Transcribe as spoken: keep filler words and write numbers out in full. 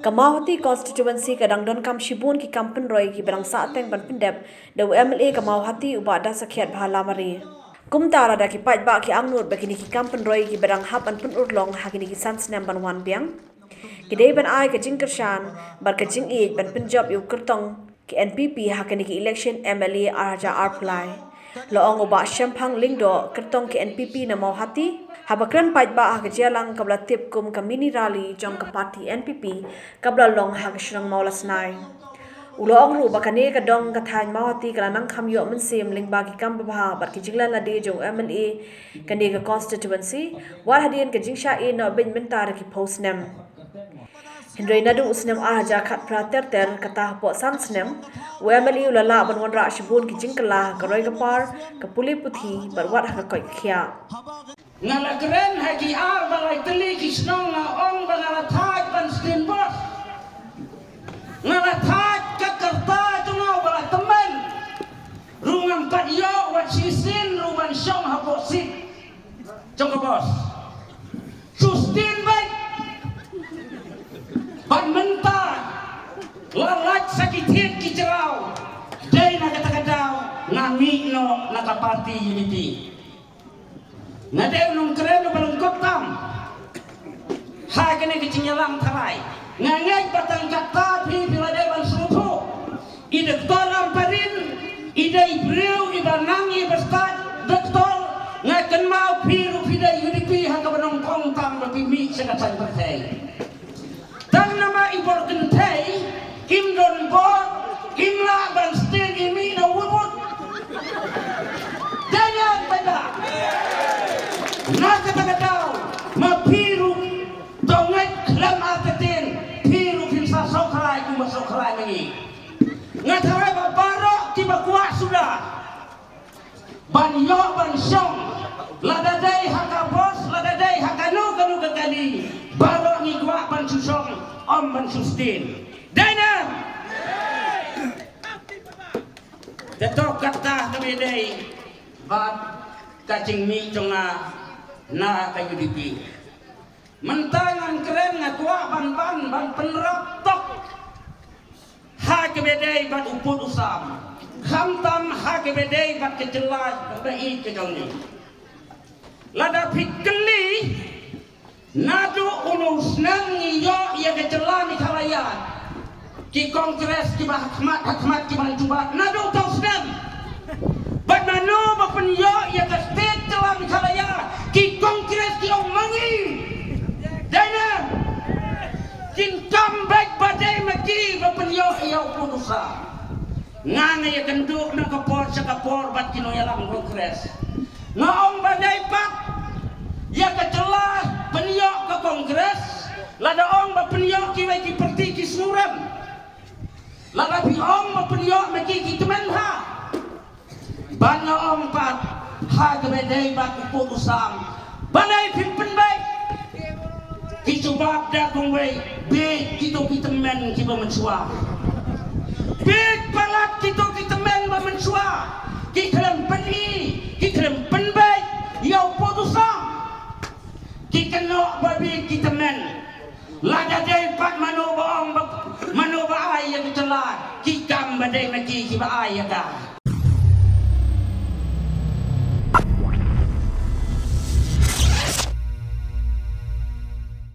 Ka Mawhati constituency ka dang donkam shibun ki kam pynroi kiba dang sahteng ban pyndep da u M L A ka Mawhati u Bah Dasakhiatbha Lamare. Kumta lada ki paidbah ki angnud ba kine ki kam pynroi kiba dang hap ban pynurlong ha kine ki san snem ban wan biang, ki dei ban ai ka jingkyrshan bad ka jingïeit ban pynjop ïa u kyrtong ka N P P ha kane ka election M L A ar hajar arphew lai. La ong u Bah Shemphang Lyngdoh, kyrtong ka N P P na Mawhati, haba kren paidbah ha ka jingïalang kaba la tip kum ka mini rally jong ka party N P P kaba la long ha ka shnong Mawlasnai. U la ong ruh ba kane ka dong ka thaiñ Mawhati ka la nang kham ïoh mynsiem lyngba ki kam babha bad ki jinglan lade jong u M L A kane ka constituency, wat hadien ka jingshah ïehnoh beiñ mynta da ki phew snem. Hynrei naduh u snem ar hajar khatphra ter ter, kata hapoh san snem, u M L A u la lah ban wanrah shibun ki jingkylla ha ka roi ka par, ka pule puthi bad wat ha ka koit ka khiah. Nga la kren ha ki ar ba lai tylli ki shnong, nga ong ba nga la thait ban sdien bos. Nga la thait ka kyrta jong nga ba la tymmen. Ruh ngam pat ïoh wat shisien ruh ban shong hapoh seat jong ka bos. Shu sdien beit. Bad mynta la lait sa ki thied ki jraw. Dei na kata ka daw nga mih noh na ka party U D P. Nga dei u nongkren uba lyngkot tam ha kane ka jingïalang tharai. Nga ngeit ba tang katta phi phi la dei ban sngewthuh. I Doktor Ampareen i dei briew iba nang iba stad doktor. Nga kynmaw phi ruh phi dei U D P ha kaba nyngkong tam ba phi mih sha ka thaiñ pyrthei. Tang namar i bor kynthei im don bor, im lah ban sdien i mih na wut wut. Dei ne em paidbah? Na kata ka daw ma phi ruh to ngeit khlem artatien, phi ruh phin sa sohkhrai kumba sohkhrai ma ngi. Nga tharai ba baroh kiba kwah suda ban ïoh ban shong, lada dei ha ka bos, lada dei ha kano kano ka kali, baroh ngi kwah ban shu shong, ym ban shu sdien. Dei ne em? Te to kata kaba dei bad ka jingmih jong nga na ka U D P. Mynta ngan kren, nga kwah ban ban ban pynrap tok ha kaba dei bad u pud u sam, khamtam ha kaba dei bad ka jylla ba ïeit ka jong ngi. Lada phi kylli naduh uno u snem ngi ïoh ïa ka jylla Meghalaya, ki Congress kiba ha khmat ha khmat kiba nang jubab naduh uto u snem. Bad mano ba pynïoh ïa ka state jylla Meghalaya? Ki Congress, ki ong ma ngi. Dei ne em? Kin kam beit ba dei ma ki ba pynïoh ïa u pud u sam. Nga nga ïakynduh na ka por sha ka por bad ki nongïalam Congress. Nga ong ba dei pat ïa ka jylla pynïoh ka Congress. Lada ong ba pynïoh kiwei ki parti ki sngewrem. Lada phi ong ba pynïoh ma ki, ki tymmen bha. Bad nga ong pat ha kaba dei bad u pud u sam, balei phim pynbeit? Ki jubab da kumwei, bieit kito ki tymmen kiba mynshuwa. Bieit palat kito ki tymmen ba mynshuwa. Ki khlem pyni, ki khlem pynbeit ïa u pud u sam. Ki kynnoh ba bieit ki tymmen. Lada dei pat mano ba ong ba, mano ba ai ïa ka jylla, ki kam ba dei ma ki kiba ai ïa ka.